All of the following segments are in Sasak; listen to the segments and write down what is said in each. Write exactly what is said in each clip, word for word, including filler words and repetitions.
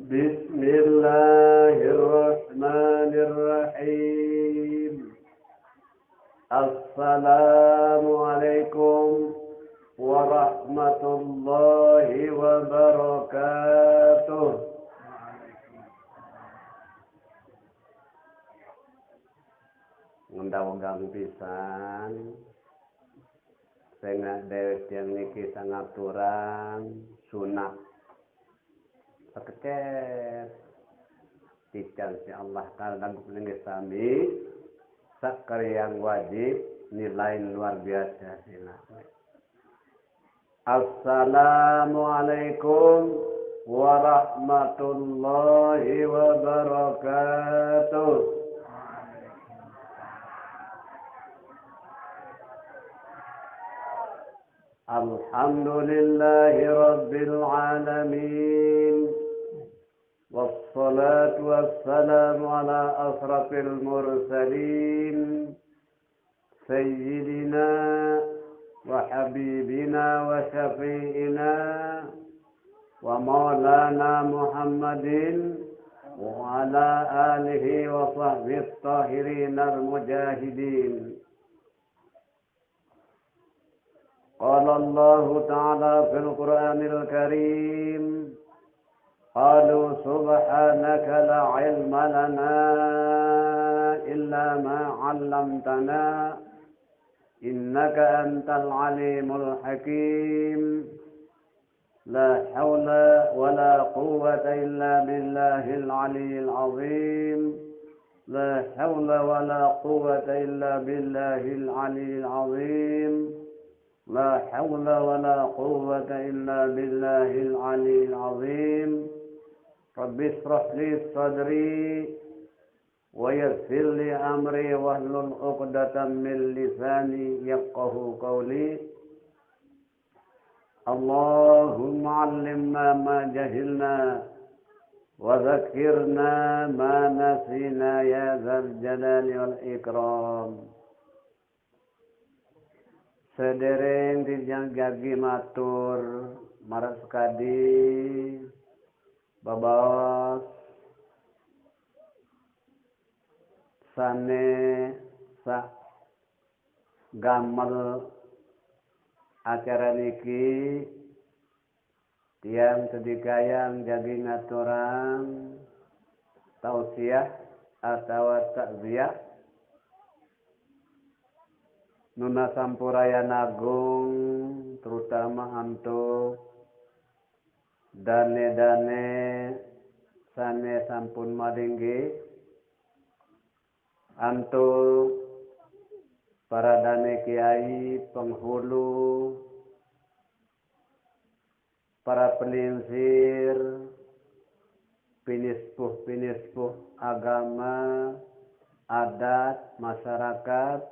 بسم الله الرحمن الرحيم. السلام عليكم ورحمة الله وبركاته. Ngundang pisan, sehingga dewek yang niki sangaturan sunat sekecer. Tican si Allah Ta'ala dagu linggih sami, sakali yang wajib, nilai luar biasa. Assalamualaikum warahmatullahi wabarakatuh. Alhamdulillahi rabbil alamin. Wassalatu wassalamu ala asrafil mursalin, sayyidina wa habibina wa syafi'ina wa maulana Muhammadin wa ala alihi wa sahbihi tahirin al-mujahidin. Qala Allahu Ta'ala fil Qur'anil Karim, qalu subhanaka la ilma lana illa ma 'allamtana, innaka antal alimul hakim. La haula wa la quwwata illa billahil aliyil azim. La haula wa la quwwata illa billahil aliyil azim. La haula wa la quwwata illa billahil aliyil azim. Rabbi israh li sadri wa yassir li amri wahlul 'uqdatam min lisani yafqahu qawli. Allahumma 'allimna ma jahilna wa dzakkirna ma nasina ya dzal jalali wal ikram. Sedereng tijang jagi matur, marep sekadi babaos sane sa gamel acara niki, tiang sedikayang jagi ngaturang tausiah atawa takziah nuna sampurayan agung, terutama antuk dane-dane sane sampun malinggih, antuk para dane kiai, penghulu, para pelingsir, pinispuh-pinispuh agama, adat, masyarakat,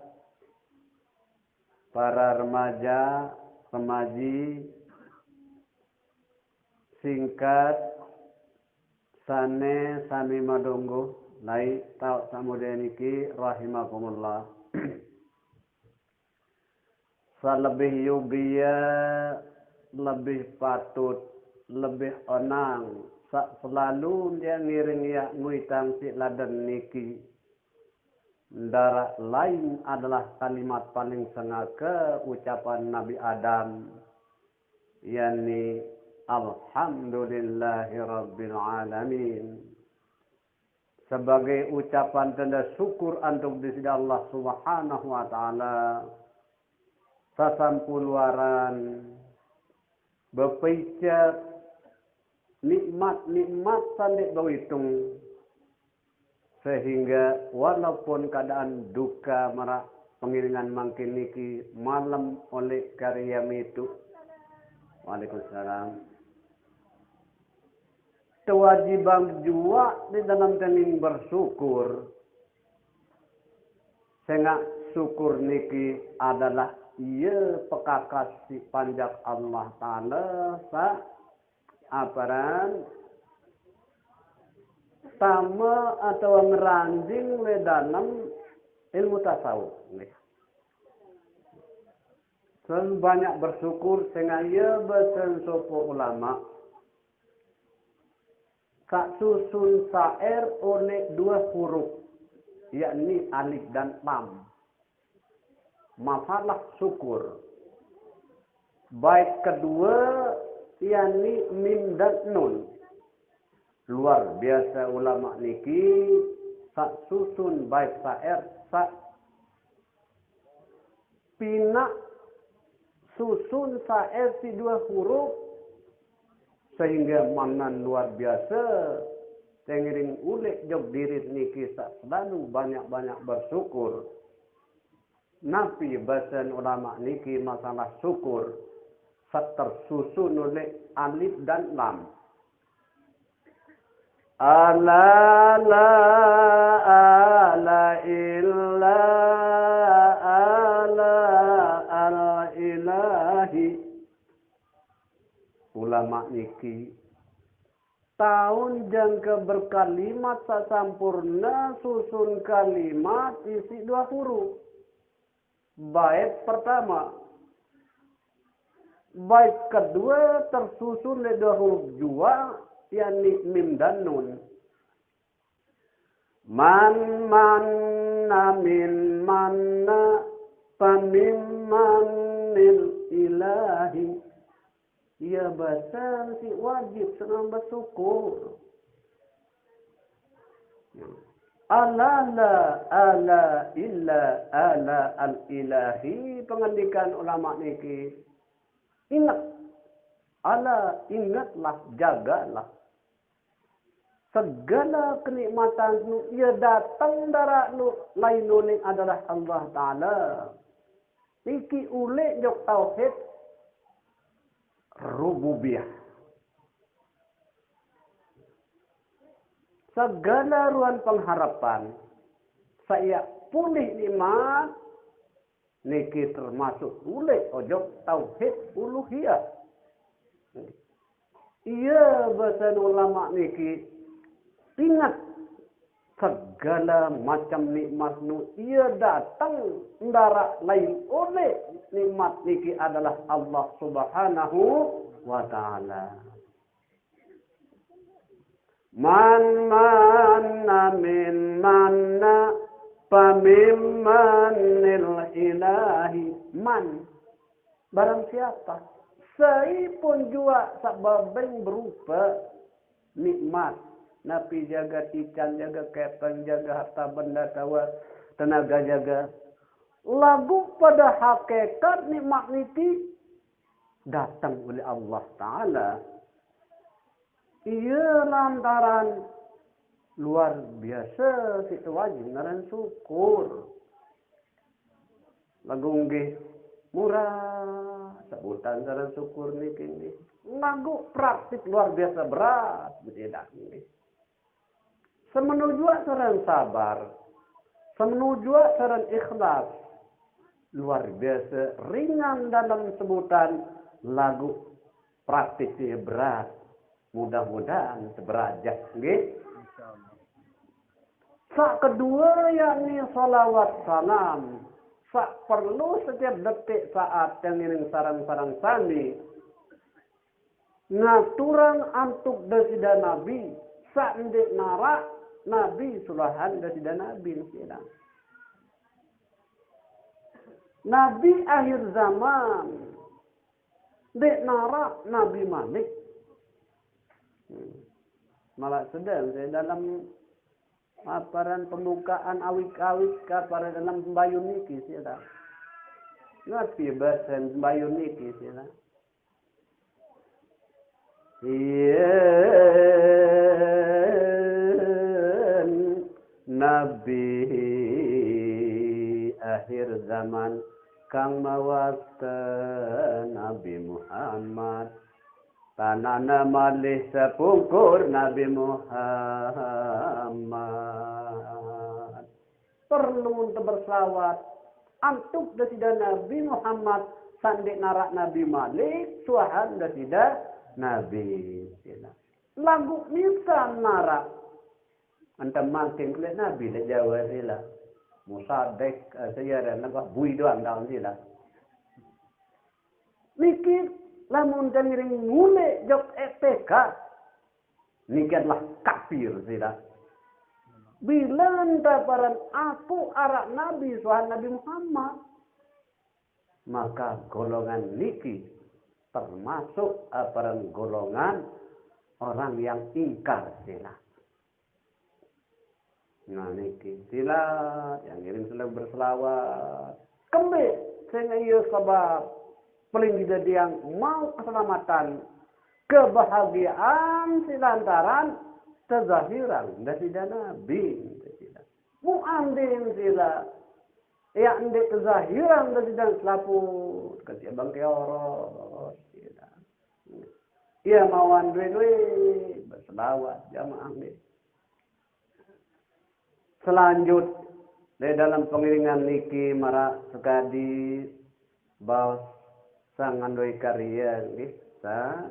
para remaja, remaji, singkat, sane sami madungguh, lai tauk samude niki rahimakumullah. Salebih yugia, lebih patut, lebih onang, sak selalu dia ngiring ya nguitang si laden niki. Ndara lain adalah kalimat paling sengake ucapan Nabi Adam, yakni Alhamdulillahirabbil alamin. Sebagai ucapan tanda syukur antuk di sida Allah Subhanahu wa Ta'ala, sasampun waran bepicak nikmat-nikmat sande bawitung, sehingga walaupun keadaan duka merak pengiringan mangkin niki malam oleh karya mitu. Waalaikumsalam. Kewajiban jua di dalam tenging bersyukur. Sengak syukur niki adalah ia pekakas si panjak Allah Ta'ala sa aparan tama atau ngeranjing le dalam ilmu tasawuf. Nggih. Selalu banyak bersyukur sehingga ia besen sopo ulama. Sak susun syair oleh dua huruf, yakni alif dan lam. Masalah syukur. Bait kedua, yakni mim dan nun. Luar biasa ulama niki, sak susun bait syair, sak pinak susun syair si dua huruf, sehingga makna luar biasa. Tengiring ulik jok diri niki sak selalu banyak-banyak bersyukur. Napi basan ulama niki masalah syukur, sak tersusun oleh alif dan lam. Ala la ala illa ala al ilahi. Ulama niki taun jangka berkalimat sasampurna susun kalimat isi dua huruf. Bait pertama. Bait kedua tersusun dari dua huruf jua, yakni mim dan nun. Man manna min manna pamim manil ilahi. Ia basan si wajib senang bersyukur. Ala la ala illa ala al ilahi, pengendikan ulama niki. Ingat, ala, ingatlah, jagalah. Segala kenikmatan nu ia datang dari nu lain uning adalah Allah Ta'ala. Niki ulik jok tauhid rububiyah. Segala ruan pengharapan, saya pulih nikmat, niki termasuk ulik ojok tauhid uluhiyah. Ia basan ulama niki, ingat, segala macam nikmat nu ia datang dari lain ulik nikmat niki adalah Allah Subhanahu wa Ta'ala. Man manna min manna pamim manil ilahi. Man, barang siapa, sai pun jua sababing berupa nikmat, napi jaga tican, jaga kepeng, jaga harta benda tawa tenaga jaga. Lagu pada hakikat nikmat niki datang oleh Allah Ta'ala. Ia lantaran luar biasa situ wajib ngaran syukur. Lagu nggih murah sebutan ngaran syukur niki nggih. Lagu praktik luar biasa berat bejedak nggih. Semenu jua ngaran sabar. Semenu jua ngaran ikhlas. Luar biasa ringan dalam sebutan, lagu praktiknya berat. Mudah-mudahan seberajah, nggih. Sak kedua yakni salawat salam. Sak perlu setiap detik saat yang iring sarang-sarang sami ngaturang antuk dasida Nabi, sak ndeq naraq Nabi sulahan dasida Nabi sila. Nabi akhir zaman, ndeq naraq Nabi malik. Hmm. Malah sedang saya dalam aparan pembukaan awik-awik, aparan dalam pembayun niki sila. Ngerti bahasa pembayun niki sila. Yen Nabi akhir zaman kang mawasta Nabi Muhammad. Tanana malih sepungkur Nabi Muhammad. Perlu untuk berselawat antuk dasida Nabi Muhammad, sandeq naraq Nabi malik, suahan dasida Nabi. Laguq misan naraq. Ente mangkin kulit Nabi leq Jawa sila. Musaddiq, eh, sejarah nengah bui doang taun sila. Niki lamun tengiring ngulik jok E P K, Niki adalah kafir sila. Bila enta paran aku arak Nabi, suahan Nabi Muhammad, maka golongan niki termasuk aparan golongan orang yang ingkar sila. Nah, niki sila yang ngiring sila berselawat. Kembe sehingga ia sebab paling dijadiang mau keselamatan, kebahagiaan sila lantaran tezahiran dari sila Nabi. Muandin sila, ya, ndeq tezahiran dari sila selaput, kecil bangke oros sila. Ia mawan due-due berselawat jamaah nggih. Selanjut, di dalam pengiringan niki maraq sekadi baos sang ngendoi karya nggih, sa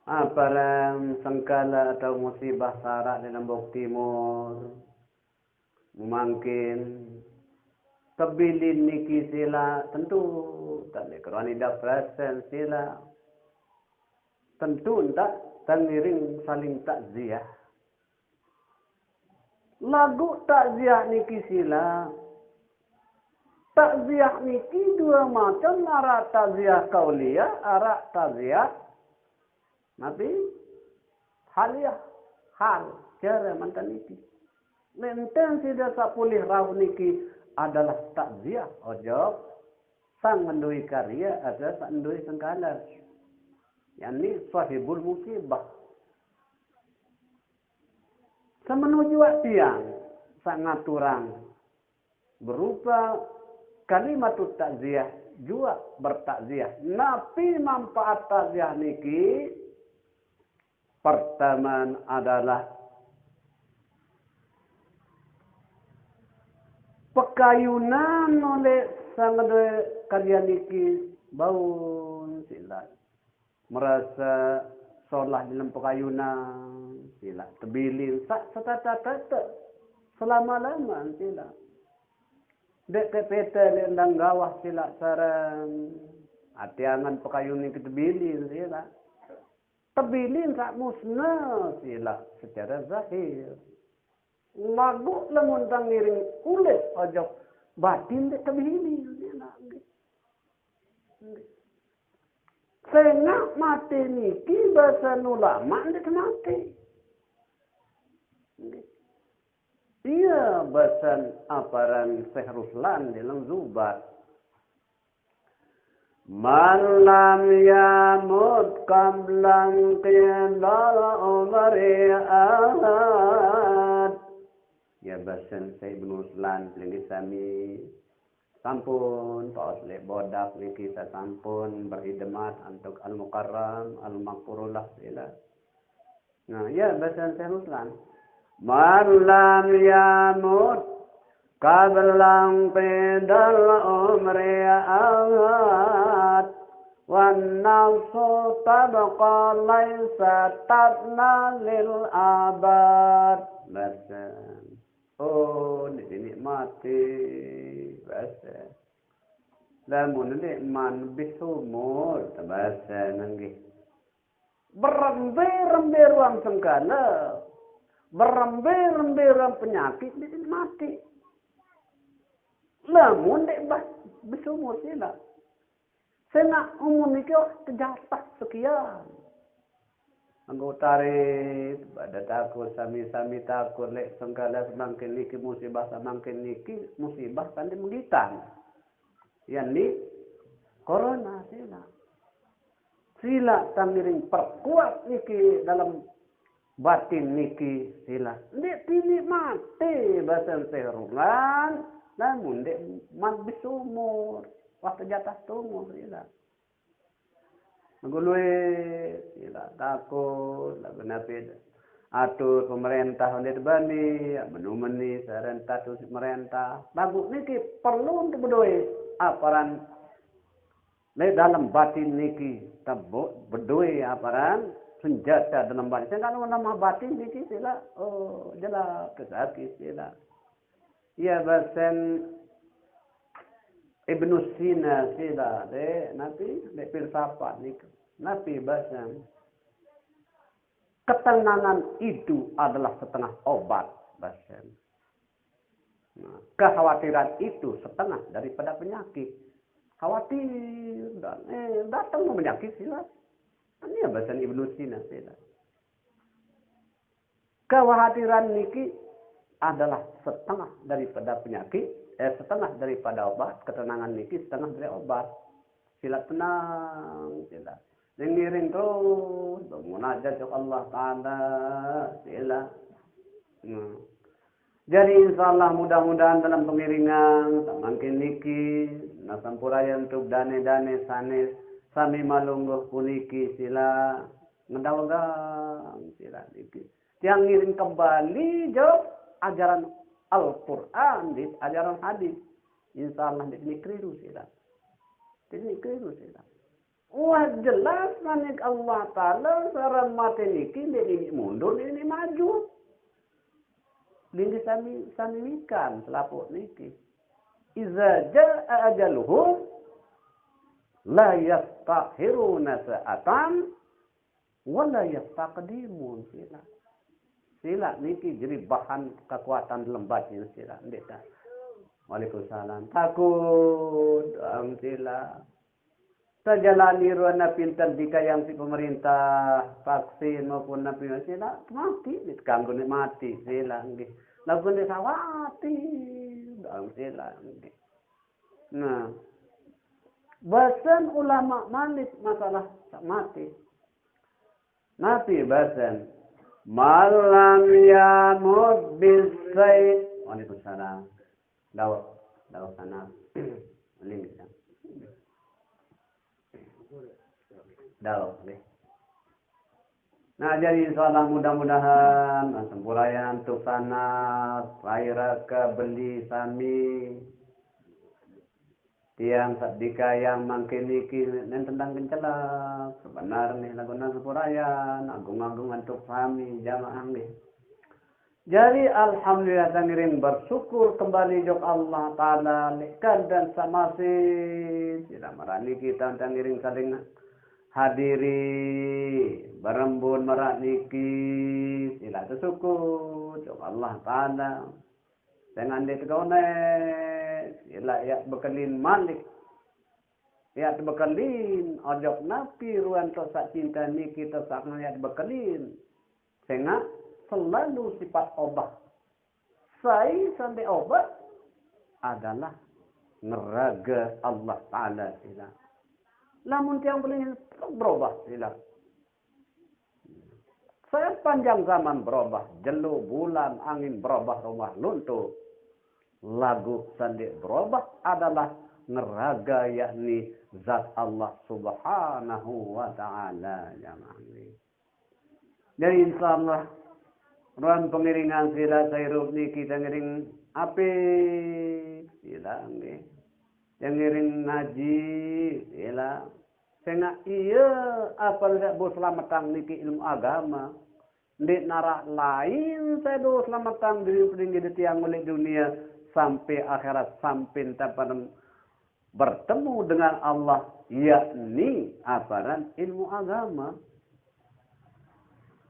aparan sengkala atau musibah saraq di Lombok Timur. Mangkin tebilin niki sila tentu tak dikeruan idap perasaan sila. Tentu ntak tengiring saling takziah. Laguq takziah niki sila. Takziah niki due macem, araq takziah kauliah, araq takziah napi? Haliah, hal, care mantan niki. Nenten sida saq polih rauh niki adalah takziah ojok sang ngendoi karya atau saq ngendoi sengkala, yakni sahibul musibah. Semenu juaq tiang saq ngaturang berupa kalimatut takziah, juaq bertakziah. Napi manpaat takziah niki? Pertama adalah pekayunan oleq sang ngendoi karya niki bau sila. Merase solah dalem pekayunan, sila tebilin saq setata-tata selama-lama, sila. Ndeq kepete leq endang gawah, sila, sareng ate angen pekayunan niki tebilin, sila. Tebilin saq musnah, sila, secara zahir. Laguq lamun tengiring uleq ojok batin ndeq tebilin, sila, nggih. Sengaq mate niki basen ulama ndeq temate. Ie basen aparan Syekh Ruslan dalem Zubat. Man lam yamut qabla inqidal umri ahad. Ie basen Syekh Ibnu Ruslan, linggih sami. Sampun, tos leq bodak niki sasampun berkhidmat antuk Al-Mukarram, Al-Maghfurullah sila. Nah, ya, basen Syekh Ruslan. Man lam yamut qabla inqidal umri ahad, wan nafsu tabqa laisa tabna lil abad. Basen. Oh, niki ndeq mate, base. Lamun ndeq man bis umur, tebase nggih. Berembe-rembe ruang sengkala, berembe-rembe ruang penyakit, ndeq mate. Lamun ndeq bas bis umur sila. Sengaq umur niki wah tejatah sekian. Anggo tarit, pada takut, sami-sami takut leq sengkala semangkin niki musibah, semangkin niki musibah sandi megitan. Yan ni corona sila. Sila tengiring perkuat niki dalem batin niki sila. Ndeq tiniq mate basen Syekh Ruslan, lamun ndeq man bis umur, wah tejatah tumur sila. Megului sila takut, laguq napi atur pemerintah ndeq tebani, menu meni sareng atur pemerintah. Laguq niki perlu untuk bedoe aparan leq dalem batin niki, tebuk bedoe aparan senjata dalem batin. Sengaq nambah batin niki sila, oh, jelas kesakit sila. Iya basen Ibnu Sina sila, leq napi, leq filsafat niki. Napi basen? Ketenangan itu adalah setengah obat, bahasan. Nah, kekhawatiran itu setengah daripada penyakit. Khawatir dan, eh, datang penyakit, sila. Ini ya bahasan Ibnu Sina, sila. Kekhawatiran niki adalah setengah daripada penyakit, eh, setengah daripada obat, ketenangan niki setengah dari obat. Sila tenang, sila. Ngiring terus, bermunajat ke Allah Ta'ala, sila. Hmm. Jadi, insya Allah, mudah-mudahan dalam pengiringan, samakin niki, nasampurayan untuk dane-dane sanes, sami malungguh puniki, sila. Ngedawegang, sila niki. Tiang ngiring kembali jawab ajaran Al-Quran, di ajaran hadis. Insya Allah, di sini keliru, sila. Di sini keliru, sila. Wah, jelas manik Allah Ta'ala, saran mati niki, di ini mundur, di ini maju. Linggih sami, sami wikan, selaput niki. Iza ja'a ajaluhum, la yastakhiruna sa'atan, wa la yastaqdimun, sila. Sila niki jadi bahan kekuatan lembah ini, sila. Nggih ta. Waalaikumsalam. Takut, am, sila. Tajalani ruana pinten dikayang si pemerintah, vaksin maupun napi, sila mati, kanggo nek mati, sila nggih. Lagu nek sawati, am, sila nggih. Nah, bahasan ulama Malik masalah sak mati. Nabi bahasan, "Malam yamut bisai." Waalaikumsalam. Dawuh, dawuh sana. Ini bisa. Dawuh, nggih. Nah, jadi insya Allah mudah-mudahan, nah, sampurayan untuk sana, lairaka beli sami. Tiang sadika yang mangkin niki nen tentang kencelak. Sebenar nih laguna sampurayan, agung-agung untuk sami jamaah nggih. Jadi, alhamdulillah, tangiring bersyukur kembali jok Allah Ta'ala, lekan dan samasi, sila marani kita tangiring saling hadiri, berembun marak niki, sila tersyukur jok Allah Ta'ala. Dengan dia tegonek, sila ya bekelin malik. Ya bekelin, ojok napi ruan tosak cinta niki tosak ya bekelin. Sehingga selalu sifat obah. Sai sampai obah adalah ngeraga Allah Ta'ala sila. Lamun tiang beli berubah sila. Sepanjang zaman berubah, jelo, bulan, angin berubah, rumah luntur. Lagu sandi berubah adalah ngeraga, yakni zat Allah Subhanahu wa Ta'ala, jamaah nggih. Jadi, insya Allah, ruang pengiringan sila sairup niki kita ngiring api sila nggih. Yang ngiring ngaji sila. Sehingga iya apa tidak bu selamatang niki ilmu agama. Ndik narak lain saya do selamatang diri peninggi di tiang oleh dunia sampai akhirat, sampai tapan bertemu dengan Allah, yakni aparan ilmu agama.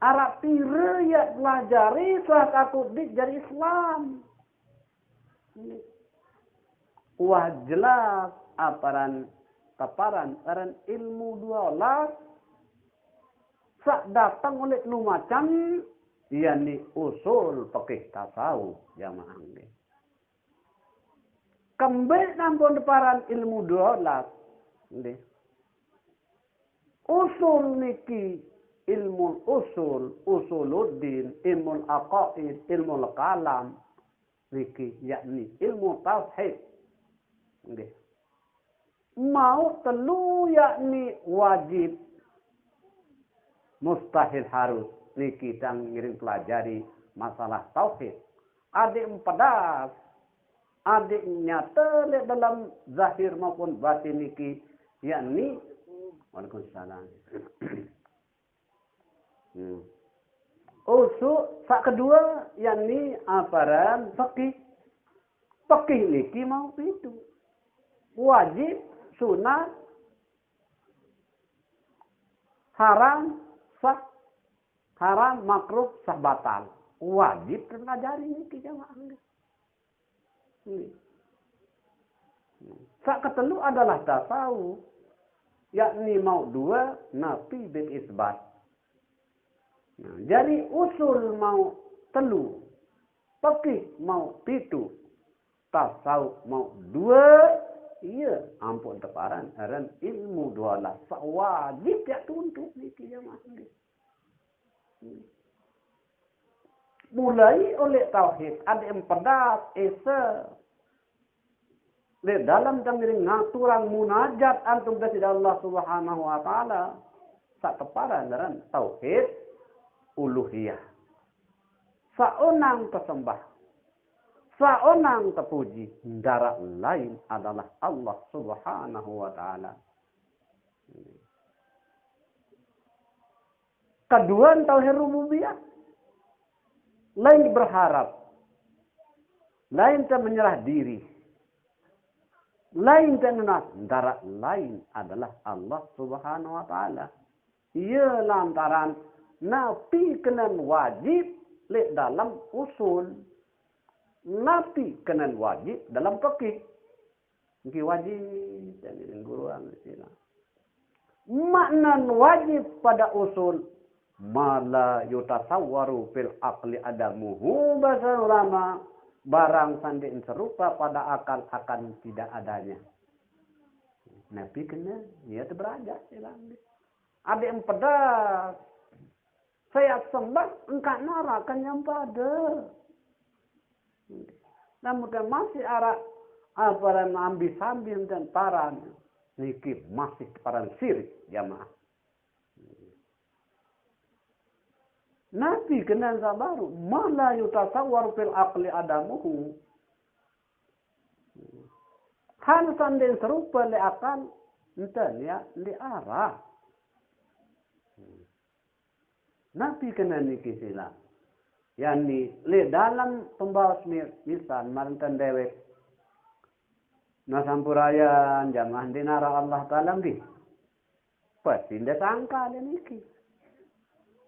Arak pira ya pelajari, sah takut dik jadi Islam. Wah, jelas aparan taparan aran ilmu dua belas sak datang oleh lu macam, yakni usul fikih tasawuf jamaah nggih. Kembali nampun deparan ilmu dua belas nggih. Usul niki ilmu usul, usuluddin, ilmu aqaid, ilmu kalam niki, yakni ilmu tauhid. Nggih. Mau telu yakni wajib, mustahil harus niki tang ngiring pelajari masalah tauhid. Adik empedas, adik nyata lek dalam zahir maupun batin niki, yakni, waalaikumsalam. Hmm. Usul sak kedua yakni aparan fikih. Fikih niki mau itu wajib, sunat, haram, sah. Haram, makruh, sah, batal. Wajib kan ngajari niki jamaah nggih. Nggih. Sak ketelu adalah tasawuf, yakni mau dua, nafi bil isbat. Nah, jari usul mau telu, fikih mau pitu, tasawuf mau dua, iya, ampun teparan, aran ilmu dua belas. Sak wajib ya tuntut niki jamaah nggih. Mulai oleh tauhid, ada yang pedas, esa. Di dalam tangiring ngaturang munajat antum ke sida Allah Subhanahu wa Ta'ala. Sak teparan aran tauhid uluhiyah. Saonang kesembah, saonang tepuji, ndak lain adalah Allah Subhanahu wa Ta'ala. Kedua, tauhid rububiyah. Lain berharap, lain tak menyerah diri, lain tak nunas, ndak lain adalah Allah Subhanahu wa Ta'ala. Iya lantaran nafi kenen wajib lek dalam usul, nafi kenen wajib dalam fikih. Niki wajib, jadi guru anu sila. Makna wajib pada usul, ma la yutasawwaru fil aqli adamuhu, bahasa ulama, barang sanding serupa pada akal akan tidak adanya. Nafi kena niat beraja sila. Ada yang pedas. Saya sembah engkak narakan yang pada. Namun kan masih arak aparan ambil sambil dan paran. Niki masih paran sirik jamaah. Nafi kena sabaru, ma la yutasawwar fil aqli adamuhu. Hal sanding serupa le akal, enten ya, di arah. Nafi kena niki sila. Yani, le dalam pembawa mi-, misal, marintan dewek. Nah, sampurayan, jamaah di nara Allah Ta'ala nggih. Pasti ndak sangka le niki.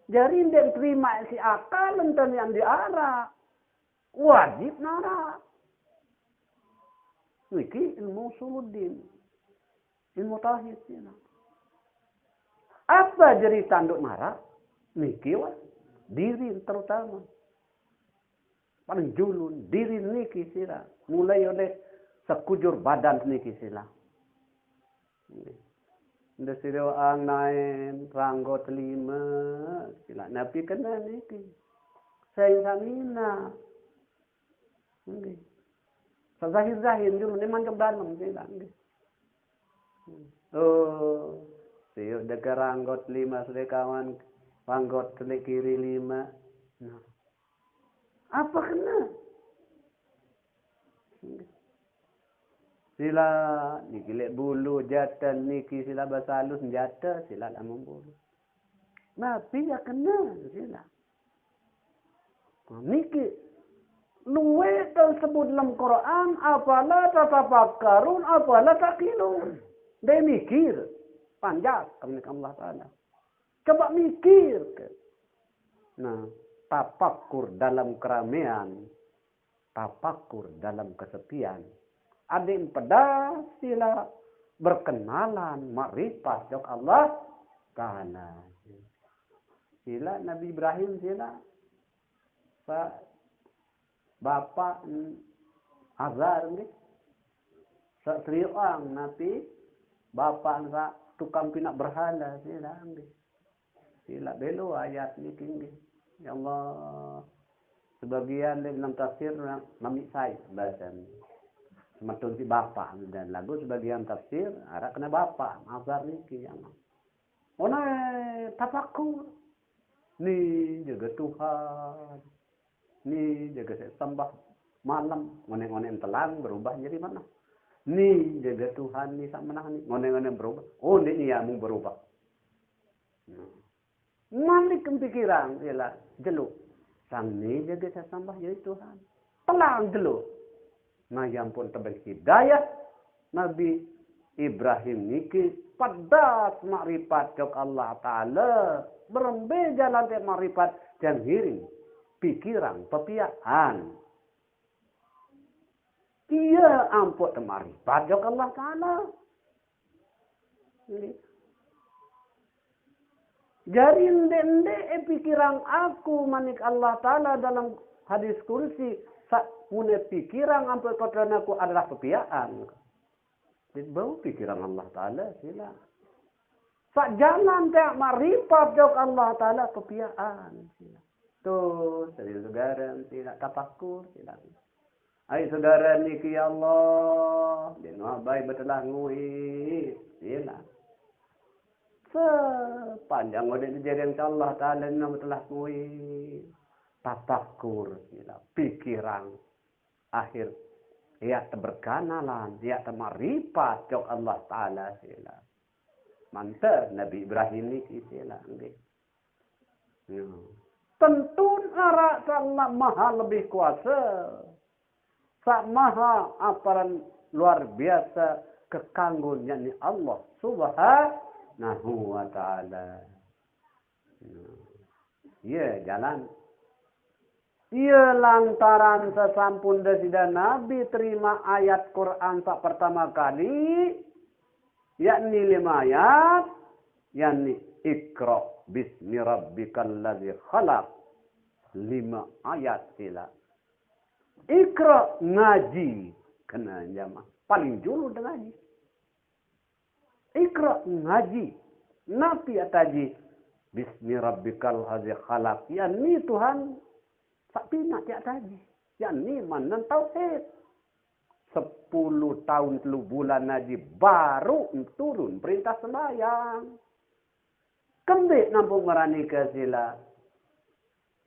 Jadi ndak terima si akal enten yang diarah. Wajib nara. Niki ilmu usuluddin. Ilmu tauhid sila. Apa jeri tanduk nara? Niki wah. Diri terutama. Paling julun, diri niki sila. Mulai oleh sekujur badan niki sila. Nggih. Nda sira ang naen ranggo telima, sila nafi kena niki. Saya samina. Nggih. Sazahir-zahir dulu ni manjok dalam sila. Nggih. Oh, siuk deka ranggot lima sudah kawan, ranggot sebelah kiri lima. Nah. Apa kena? Sila niki lek bulu jata niki sila basalus jata sila lamun bulu. Nafi ya kena sila. Nah, niki luwe tersebut dalam Quran, afala tatafakkarun, afala taqilun. Dia mikir, panjat kami Allah Ta'ala. Coba mikir. Nah, tafakkur dalam keramaian, tafakkur dalam kesepian. Adik pedas sila berkenalan, makrifat jok Allah Ta'ala. Sila Nabi Ibrahim sila. Sa bapak, mm, Azar nggih. Sa seriuang napi bapak sa tukang pinak berhala sila nggih. Sila belo ayat niki nggih. Ya Allah. Sebagian dalam tafsir nami sai bahasan. Semetun si bapak dan lagu sebagian tafsir arak kena bapak Azar niki ya Allah. Onai tafakur. Ni jaga Tuhan. Ni jaga saya sembah malam. Ngonek-ngonek telang berubah jadi mana? Ni jaga Tuhan ni sama nah ni. Ngonek-ngonek berubah. Oh, ni ni ya mau berubah. Nah. Malik pikiran ialah jeluk. Sang ni jaga saya sembah jadi Tuhan. Telang jeluk. Nah, yang pun tebel hidayah Nabi Ibrahim niki Pedas makrifat jok Allah Ta'ala. Berembe jalan te makrifat, jang ngiring pikiran pepiaan. Iya ampo te makrifat jok Allah Ta'ala. Nggih. Jari ende-ende e pikiran aku, manik Allah Ta'ala dalam hadis kursi, sak mune pikiran ampo kotoran aku adalah pepiaan. Dit bau pikiran Allah Ta'ala, sila. Sak jalan te makrifat jok Allah Ta'ala, pepiaan, sila. Tuh, serius segaran, sila, tapakur, sila. Ai saudara niki, ya Allah, deno abai betelah ngui. Iyalah. Sepanjang ode di jereng Allah Ta'ala ni betelah ngui. Tapakur, sila. Pikiran. Akhir. Ya, berkanalan. Ya, maripat jok Allah Ta'ala, sila. Mantar Nabi Ibrahim niki, sila. Nggih. Ya. Tentu arak Sang Maha lebih kuasa. Sak maha aparan luar biasa kekanggo, yakni Allah Subhanahu wa Ta'ala. Iya, jalan. Iya, lantaran sesampun Dasida Nabi terima ayat Quran sak pertama kali, yakni lima ayat, yakni Iqra bismi rabbikal ladzi khalaq. Lima ayat, sila. Iqra, ngaji. Kena jamaah. Paling julu de ngaji. Iqra, ngaji. Napi yak taji? Bismi rabbikal ladzi khalaq. Yakni Tuhan sak pinak yak taji. Yakni manan tauhid. Sepuluh tahun telu bulan ngaji baru turun perintah sembahyang. Kembe nampung merani ke sila.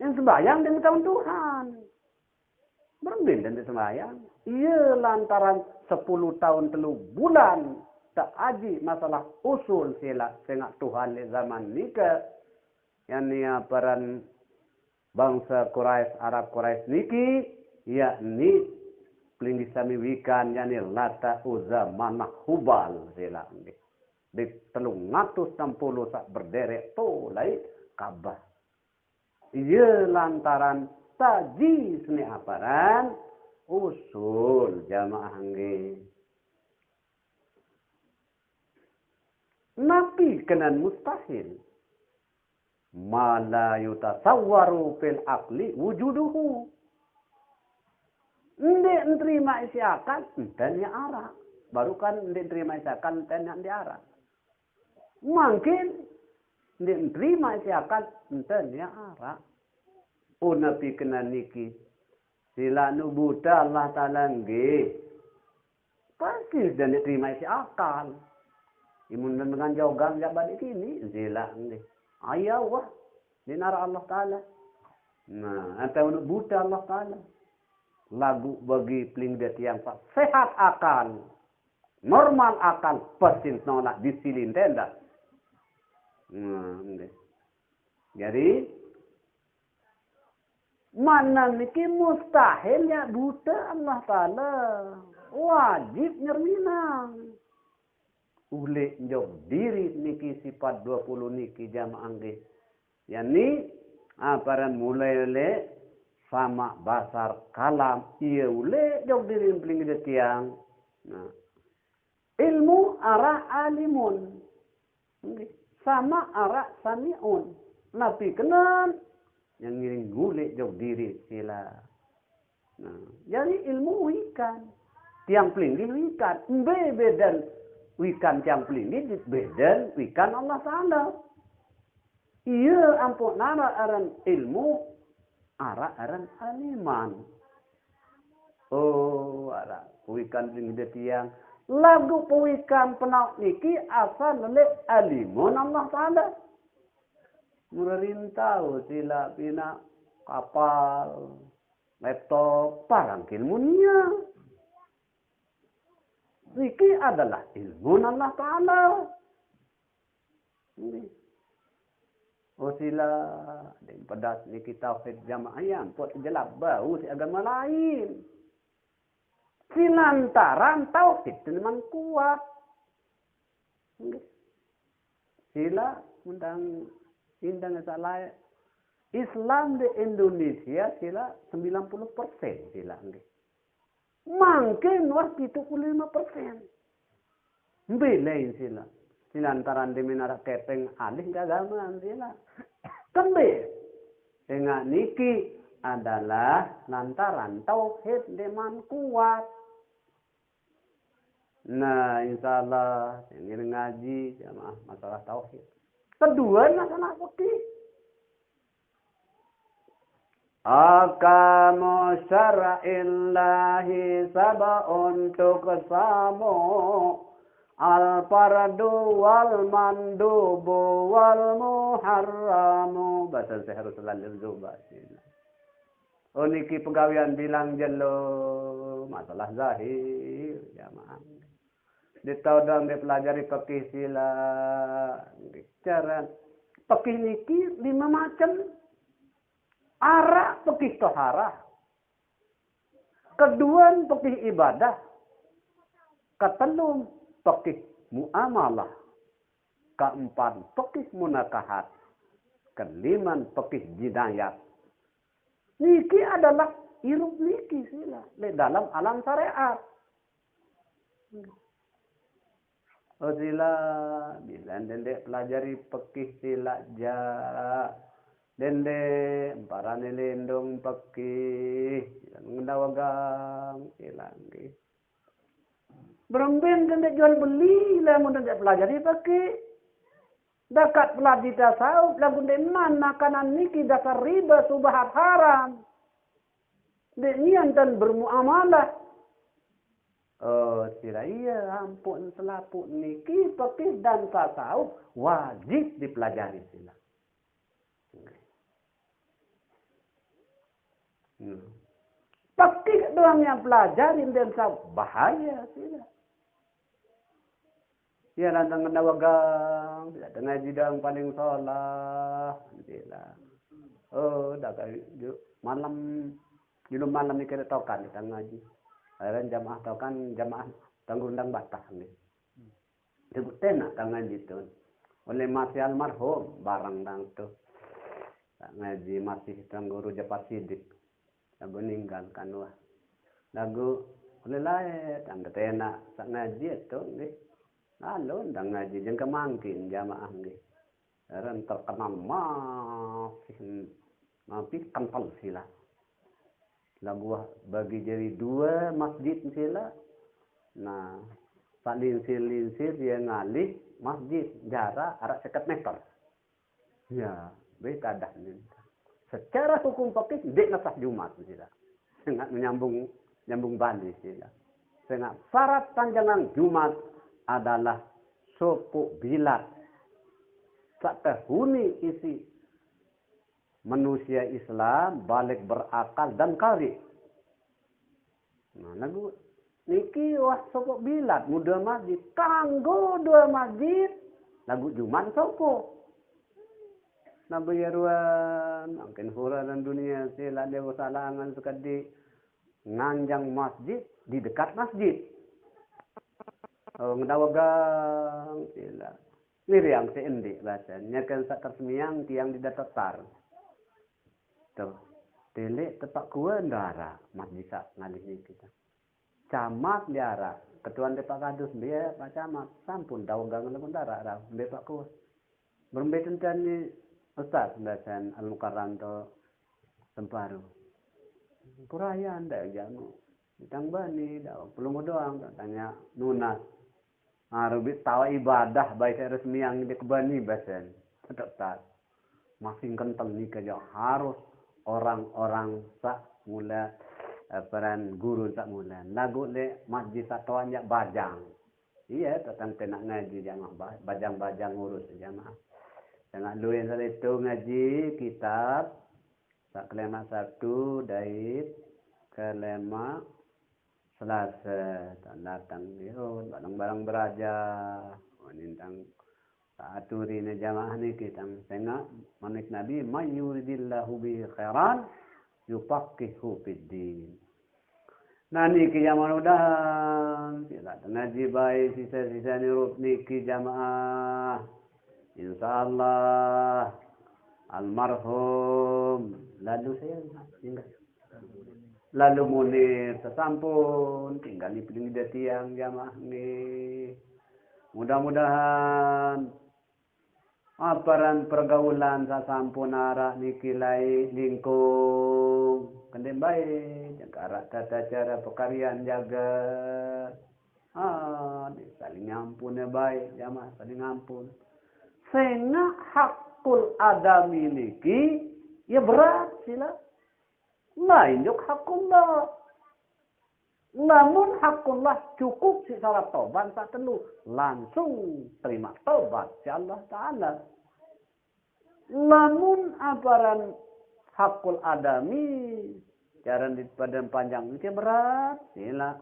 Yang sembahyang dengan tahun Tuhan. Berembe ende sembahyang. Iya, lantaran sepuluh tahun telu bulan tak aji masalah usul, sila, sengak Tuhan di zaman nika. Yakni aparan bangsa Quraisy, Arab Quraisy niki, yakni pelinggih sami wikan, yakni Lata, Uzza, Manah, Hubal, sila. Di telung atus enam puluh sak berderek tu lai Ka'bah. Iya, lantaran taji seni aparan usul, jamaah, nggih. Napi kenan mustahil? Ma la yutasawwaru fil aqli wujuduhu. Ende nerima isi akal, enten yak arak. Baru kan ende nerima isi akal, enten yak ende arak. Mangkin ende nerima isi akal, enten yak arak. Oh, napi kenan niki? Sila nu buta Allah Ta'ala, nggih. Pasti dan diterima isi akal. Imun dengan jogang jak balik kini, sila, nggih. Ayau wah, di nara Allah Ta'ala. Nah, ente nu buta Allah Ta'ala. Lagu bagi pelinggih tiang sak sehat akal, normal akal, pasti nolak disilin tenda. Nah, nggih. Jadi, manan niki mustahil yak buta Allah Ta'ala. Wajib nyerminang. Ulek jok diri niki sifat dua puluh niki, jamaah, nggih. Yakni, aparan mulai ulek sama, basar, kalam. Iya, ulek jok diri pelinggih tiang. Nah. Ilmu arak alimun. Nggih. Sama arak samiun. Napi kenan? Yang ngiring ngulek jok diri sila. Nah, jadi ilmu wikan. Tiang pelinggih wikan. Mbe bedan wikan tiang pelinggih, bedan wikan Allah Ta'ala. Iya, ampo nara aran ilmu, arak aran aliman. Oh, arak pewikan pelinggih tiang. Lagu pewikan penau niki asal lelek alimun Allah Ta'ala. Merintau sila pinak kapal, laptop, parang ilmu nia. Niki adalah ilmu Allah Ta'ala. Nggih. Oh, sila, deng pedas niki tauhid jamaah, ya, ampun, jelap bau si agama lain. Silantaran tauhid teman kuat. Nggih. Sila undang indang salah Islam di Indonesia sila sembilan puluh persen sila nggih. Mangkin wah pitu puluh lima persen. Mbe lain sila. Silantaran demen arak kepeng alih keagamaan sila. Kembe. Sengak niki adalah lantaran tauhid demen kuat. Nah, insya Allah, yang ini ngaji, jamaah masalah tauhid. Kedua, masalah fikih. Ahkamu syar'illahi sab'un tuqsamu al-fardu wal mandubu wal muharramu. Bahasa saya harus lanjut juga. Oh, niki pegawean bilang jelo, masalah zahir, jamaah. Ditaudang dipelajari fikih sila. Cara fikih niki lima macam. Arak fikih toharah. Kedua fikih ibadah. Ketelum fikih muamalah. Keempat fikih munakahat. Kelima fikih jinayat. Niki adalah irup niki sila. Le dalam alam syariat. Oh, sila, bila dendek pelajari fikih sila ja. Dendek, emparane lindung fikih. Sila mengendawagang, sila nggih. Beremben dendek jual beli, lamun dendek pelajari fikih. Dakat pelajari tasawuf, lagu dendek man makanan niki dasar riba, subahat haram. Dek nian dan bermuamalah. Oh, sila iya, ampun selaput niki fikih dan tasawuf wajib dipelajari sila. Hmm. Fikih doang yang pelajari dan sa-, bahaya sila. Ya, nang kena wagang, tidak dengar jidang paling salah, sila. Oh, dah kayu ju-, malam, julu malam ni kira tokan kita ngaji. Aran jamaah tokan, jamaah tanggurundang batah ni. Tenak tangan jitun. Oleh masih almarhum, barang dang tu. Tak ngaji masih Tuan Guru Japar Sidik. Lagu ninggalkan wah. Lagu oleh lain, tanda tenak, tak ngaji tu, nggih. Lalu, ndang ngaji, jeng kemangkin jamaah, nggih. Eren terkenal masih, masih kental sila. Lagu bagi jadi dua masjid sila. Nah, sak linsir-linsir dia ngalih masjid, jarak arak seket meter. Ya, beda dah ni. Secara hukum fikih, ndik ngesah Jumat sila. Sengak menyambung, nyambung balik sila. Sengak syarat panjangan Jumat adalah sopok bilat. Sak tehuni isi manusia Islam, balik berakal dan kari. Nah, lagu niki wah sopok bilat, mu dua masjid. Kanggo dua masjid, lagu Jumat sopok. Nah, bayaruan, mungkin hura dan dunia, sila dia salangan sekadi nganjang masjid, di dekat masjid. Oh, ngedawagang, sila. Ngiriang si endi bahasa. Nyakan sak tersemiang tiang di datar. Tuh. Tilik tepak kue ndara, masjid sak ngalih ni kita. Camat diara, ketuan Depak Kadus, dia Pak Camat, sampun dawagang lamun dara, rau, Depak Kuh. Berembe tentang ni Ustaz, Dasan Al-Mukarram tu Semparu. Puraya anda jamu. Ditang bani, dah pelung doang, tanya nunas. Ah, rubit tawa ibadah, baik resmi yang di kebani, basen. Tetap tak. Masing kental ni kerja harus orang-orang sak mula, eh, peran guru sak mula. Lagu le majlis satuan jak bajang. Iya, tetang kena ngaji jamaah ba-, bajang-bajang ngurus jamaah. Tengah luin salitu ngaji kitab, sak kelima Sabtu, dait kelima Selasa, tak datang dia, oh, barang-barang beraja. Oh, nintang tak aturi ni jamaah ni kita. Tengah manik Nabi, "May yuridillahu bihi khairan, yufaqqihhu fid din." Nah, niki yang mudah-mudahan, sila ngaji baik, sisa-sisa ni rup niki jamaah. Insya Allah almarhum lalu saya tinggal. Lalu Munir sasampun tinggal di piling dia tiang jamaah nggih. Mudah-mudahan aparan pergaulan sasampun arak niki lai lingkung kendem baik, jaga arak tata cara pekarian jaga. Ah, saling ngampun ya baik, jamaah saling ngampun. Sehingga hakul adami niki ya berat sila. Lain jok hakullah. Lamun hakullah cukup si syarat tobat tak telu, langsung terima tobat si Allah Ta'ala. Lamun aparan hakul adami, jaran di badan panjang niki berat sila.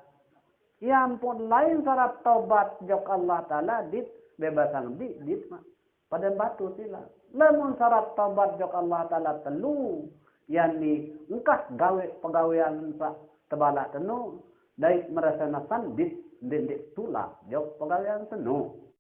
Ya ampun, lain syarat tobat jok Allah Ta'ala dit bebasang di dit mah padan batu sila. Lamun syarat tobat jok Allah Ta'ala telu, yakni engkah gawe pegawean sa tebalak tenu, dait merasa nasan dit dendik tulak jok pegawean senu.